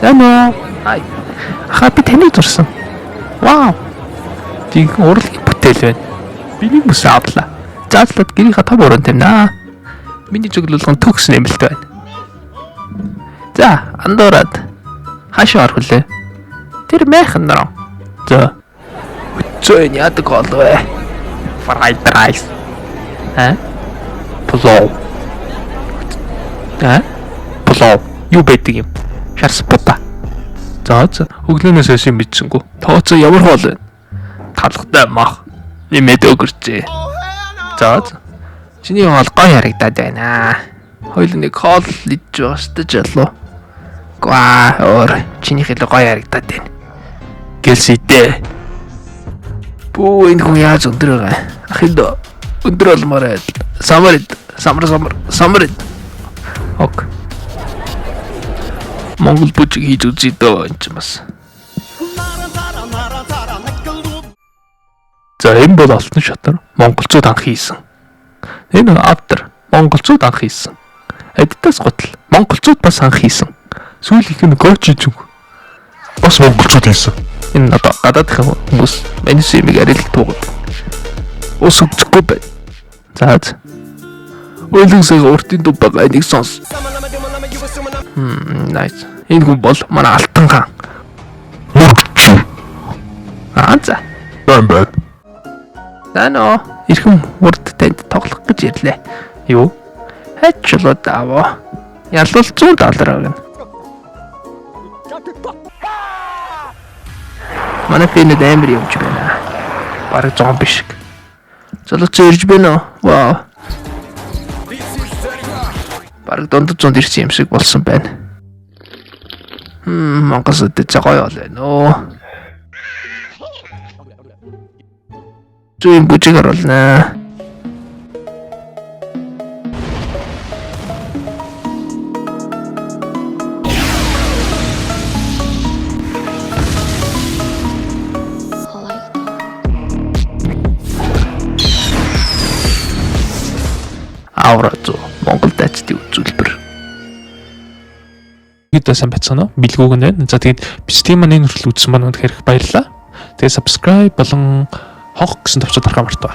Сайн уу? Хай. Аха би таныг зурсан. Вау. Жинхэнэ урлагийн бүтээл байна. Би нэг мөс авлаа. Заадлаад гэрийнхаа том өрөөнд тавина. Миний зөвлөлгөн төгс нэмэлт байна. За, андуураад хаашаа орох вүлээ? Тэр майхан нөрөө. За. Өцөө энэ яадаг хоол вэ? Fried rice. Аа? Плов. Аа? Плов. Юу байдаг юм? Шарс будаа. За за өглөөнөөс хойш юм мэдсэнгүү. Тооцоо ямар хоол вэ? Талхтай мах. Нэмээд өгөрчээ. За за. Чиний хоол гоё харагдаад байна. Хоёул нэг хоол идэж байгаа шүү дээ жалуу. Гва өөр чинийх илүү гоё харагдаад байна. Гэлсидэ. Бүү энэ хүн яаж өндөр байгаа юм? Ахын дөө өндөр болмоор байл. Самар ид. Самар самар самар ид. Ок. Монгол бүжиг хийж үзье дөө энэ ч бас. За энэ бол алтан шатар монголчууд анх хийсэн. Энэ автор монголчууд анх хийсэн. Adidas гутал монголчууд бас анх хийсэн. Сүүлийнх нь Gucci зүг. Бас монголчууд хийсэн. Энэ одоо гадаадын хүмүүс манайс юмыг арай л туугаад. Ус өгөхгүй байна. За за. Өлөнгсөө уртын дүн байгаа энийг сонс. Nice. Энэ хүн бол манай Алтан хаан. Мөрч. Аа за. Сайн байна. За нөө эрхэм урд танд тоглох гэж ирлээ. Юу? Хайч чулуу даваа. Ялвал 100 доллар өгнө. Манай фэнэд амар явж байна. Бараг зомби шиг. Залууч ирж байна уу? Вау. Бараг дундад зунд ирсэн юм шиг болсон байна. Монгол сүдэ гоё бол байна оо. Зүйн бүжиг оруулнаа. Авра зүү Монгол дайчдын үзүүлбэр. Бид сайн байцгаана уу? Билгүүг нь байна. За тэгээд бичлэгийн маань энэ хүртэл үзсэн маань үнэхээр их баярлалаа. Тэгээд subscribe болон хонх гэсэн товчоо дарахаа мартаа.